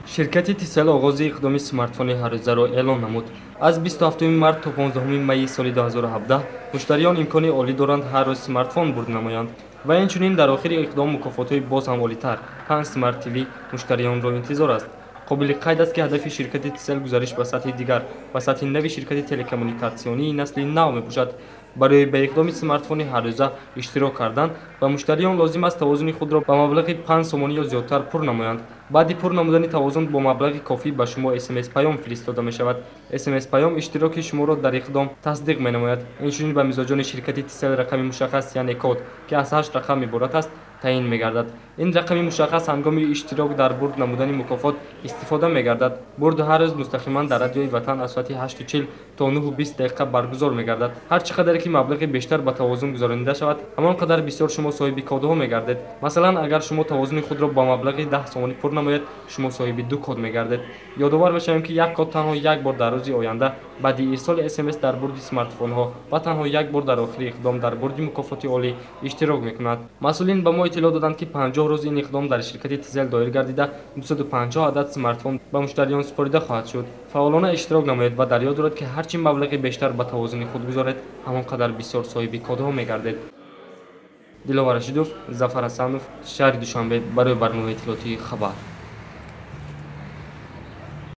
Ширкати Tcell оғози иқдоми смартфони ҳаррӯзаро эълон намуд. Аз 27 март то 15 майи соли 2017 муштариён имкони олӣ доранд ҳар рӯз смартфон бурд намоянд ва инчунин дар охири иқдом мукофотҳои боз ҳам олитар 5 смарт ТВ муштариёнро интизор аст. Қобили қайд аст, ки ҳадафи ширкати Tcell гузариш ба сатҳи дигар, ба сатҳи нави ширкати телекоммуникатсионии насли нав мебошад. Барои ба иқдоми смартфони ҳаррӯза иштирок кардан ба муштариён лозим аст тавозуни худро ба маблағи 5 сомонӣ ё зиёдтар пур намоянд. Баъди пур намудани тавозун бо маблағи кофӣ ба шумо СМС-паём фиристода мешавад. СМС-паём иштироки шуморо дар иқдом тасдиқ менамояд. Инчунин ба мизоҷони ширкати Tcell рақами мушаххас, яъне код, ки аз 8 рақам иборат аст, таъин мегардад. Ин рақами мушаххас ҳангоми иштирок дар бурд намудани мукофот истифода мегардад. Бурд ҳар рӯз мустақиман дар радиои Ватан аз соати 8:40 то 9:20 дақиқа баргузор мегардад. Ҳар чӣ қадаре ки маблағи бештар ба тавозун гузаронида шавад, ҳамон қадар бисёр шумо соҳиби кодҳо мегардед. Масалан, агар шумо тавозуни худро ба маблағи 10 сомонӣ пур намоед, шумо соҳиби 2 код мегардед. Ёдовар мешавем, ки як код танҳо як бор дар рӯзи оянда баъди ирсоли СМС дар бурди смартфонҳо ва танҳо як бор дар охири иқдом дар бурди мукофоти олӣ иштирок мекунад. Масъулин ба мо иттилоъ доданд, ки 50 рӯз ин иқдом дар ширкати Tcell доир гардида, 250 адад смартфон ба муштариён супорида хоҳад шуд. Фаъолона иштирок намоед ва дар ёд доред, ки ҳарчи маблағи бештар ба тавозуни худ гузоред, ҳамон қадар бисёр соҳиби кодҳо мегардед. Диловар Рашидов, Зафар Ҳасанов, шаҳри Душанбе, барои барномаи иттилоотии «Хабар».